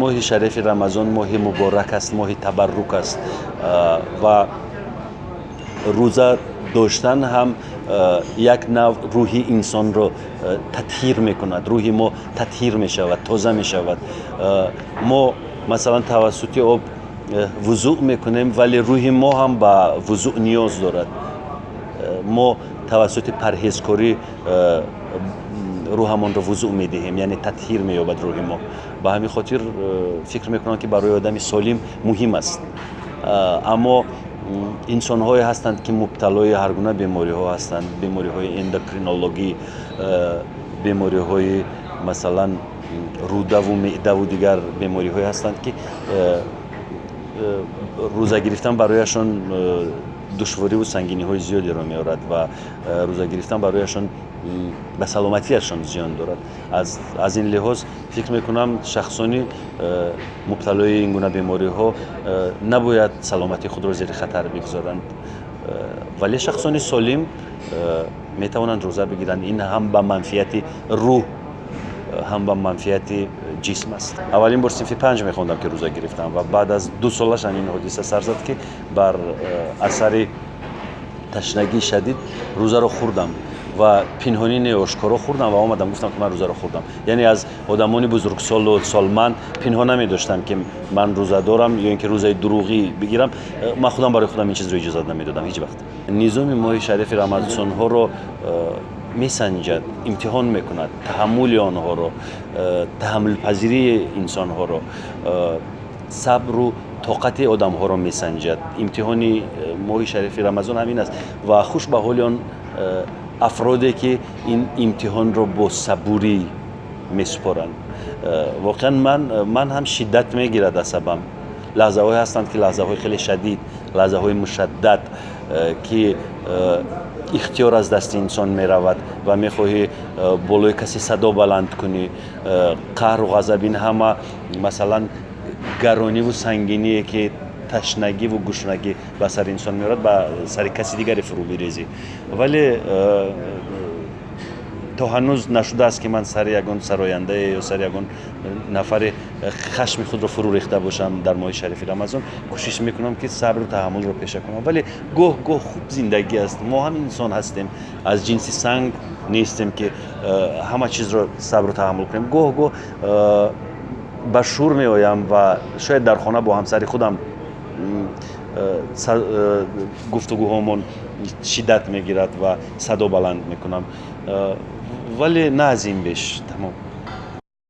Моҳи шарифи Рамазон моҳи муборак аст, моҳи табаррук аст ва рӯза доштан ҳам як нав рӯҳи инсонро татҳир мекунад. Рӯҳи мо татҳир мешавад, тоза мешавад. Мо, масалан, тавассути об вузӯъ мекунем, вале рӯҳи мо ҳам ба вузӯъ ниёз дорад. Мо тавассути парҳезкорӣ рӯҳамонро вузӯъ медиҳем, яъне татҳир меёбад рӯҳи мо. Ба ҳамин хотир фикр мекунам, ки барои одами солим муҳим аст. Аммо инсонҳое ҳастанд, ки мубталои ҳар гуна бемориҳо ҳастанд, бемориҳои эндокринологӣ, бемориҳои, масалан, рӯдаву меъдаву дигар бемориҳое ҳастанд, ки рӯза гирифтан барояшон душвориву сангиниҳои зиёдеро меорад ва рӯза гирифтан барояшон ба саломатиашон зиён дорад. Аз ин лиҳоз фикр мекунам, шахсони мубталои ин гуна бемориҳо набояд саломатии худро зери хатар бигзоранд, вале шахсони солим метавонанд рӯза бигиранд. Ин ҳам ба манфиати рӯҳ, ҳам ба манфиати ҷисм аст. Аввалин бор синфи панҷ мехондам, ки рӯза гирифтам, ва баъд аз 2 солаш ҳамин ҳодиса сар зад, ки бар асари ташнагии шадид рӯзаро хӯрдам ва пинҳонӣ не, ошкоро хӯрдам ва омадам, гуфтам, ки ман рӯзаро хӯрдам. Яъне аз одамони бузургсолу солманд пинҳон намедоштам, ки ман рӯза дорам ё ин ки рӯзаи дурӯғӣ бигирам. Ман худам барои худам ин чизро иҷозат намедодам ҳеҷ вақт. Низоми моҳи шарифи Рамазонҳоро месанҷад, имтиҳон мекунад, таҳаммули онҳоро, таҳаммулпазирии инсонҳоро, сабру тоқати одамҳоро месанҷад. Имтиҳони моҳи шарифи Рамазон ҳамин аст ва хуш ба ҳоли он афроде, ки ин имтиҳонро бо сабурӣ месупоранд. Воқеан, ман ҳам шиддат мегирад асабам. Лаҳзаҳое ҳастанд, ки лаҳзаҳои хеле шадид, лаҳзаҳои мушаддад, ки ихтиёр аз дасти инсон меравад ва мехоҳӣ болои касе садо баланд кунӣ. Қаҳру ғазаб, ин ҳама, масалан, гарониву сангиние, ки ташнагиву гушнагӣ ба сари инсон меорад, ба сари каси дигаре фурӯ бирезӣ. Вале то ҳанӯз нашудааст, ки ман сари ягон сарояндае ё сари ягон нафаре хашми худро фурӯ рехта бошам. Дар моҳи шарифи Рамазон кӯшиш мекунам, ки сабру таҳаммулро пеша кунам, вале гоҳ гоҳ хуб зиндагӣ аст. Мо ҳам инсон ҳастем, аз ҷинси санг нестем, ки ҳама чизро сабру таҳаммул кунем. Гоҳ гоҳ ба шӯр меоям ва шояд дар хона бо ҳамсари худам гуфтугӯҳомон шиддат мегирад ва садо баланд мекунам, вале на аз ин беш, тамом.